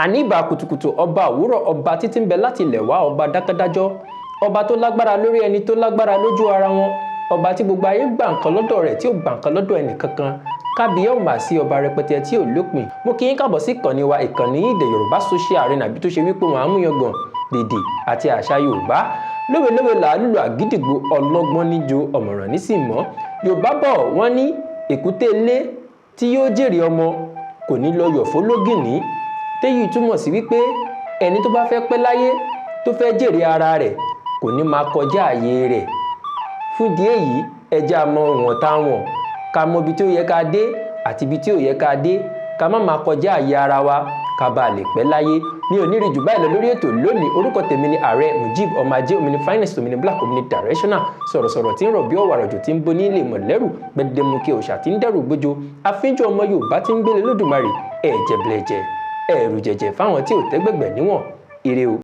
Àní ìbà kùtùkùtù ọba òwúrọ̀, ọba títí ń bẹ láti ilẹ̀ wá, ọba dákẹ́dájọ́, ọba tó lágbára lórí ẹni tó lágbára lójú ara wọn, ọba tí gbogbo ayé gbà nǹkan lọ́dọ̀ rẹ̀ tí ò gbà nǹkan lọ́dọ̀ ẹnì kankan. Kábíyá ò mà sí ọba rẹpẹtẹ tí ò lópin. Mo kí yín káàbọ̀ sí ìkànnì wa, ìkànnì ìdè Yorùbá Social Arena, àbí tó ṣe wípé wọn àmúyangàn dèdè àti àṣà Yorùbá. Lówelówe là á lùlù àgídìgbò, ọlọ́gbọ́n níjo ọ̀mọ̀ràn nísìmọ́. Yorùbá bọ̀ wọ́n ní èkúté ilé tí yóò jèrè ọmọ kò ní lọ yọ̀ fólógìní. Téyì túmọ̀ sí wípé ẹni tó bá fẹ́ pẹ́ láyé, tó fẹ́ jèrè ara rẹ̀, kò ní máa kọjá àyè rẹ̀. Fún ìdí èyí, ẹ jẹ́ a mọ ìwọ̀n táwọn, ká mọ ibi tí ó yẹ ká dé àti ibi tí ò yẹ ká dé, ká má máa kọjá àyè ara wa, ká bá lè pẹ́ láyé. Mi ò ní rí jù báyìí lọ lórí ètò lónìí. Orúkọ tèmi ni Ààrẹ Mujib ọmọ ajé, omini finest, omini black, omini directional, sọ̀rọ̀sọ̀rọ̀ tí ń rọ̀ bí ọ̀wàrà òjò tí ń bo ní ilé mọ̀lẹ́rù, gbẹdẹmukẹ òòṣà tí ń dẹ́rù gbójo, afínjú ọmọ Yorùbá tí ń gbélé lódùmarè, ẹ̀jẹ̀blẹ̀jẹ̀ ẹ̀rù jẹ̀jẹ̀ fáwọn tí ò tẹ́gbẹ̀gbẹ̀ níwọ̀n. Ire o.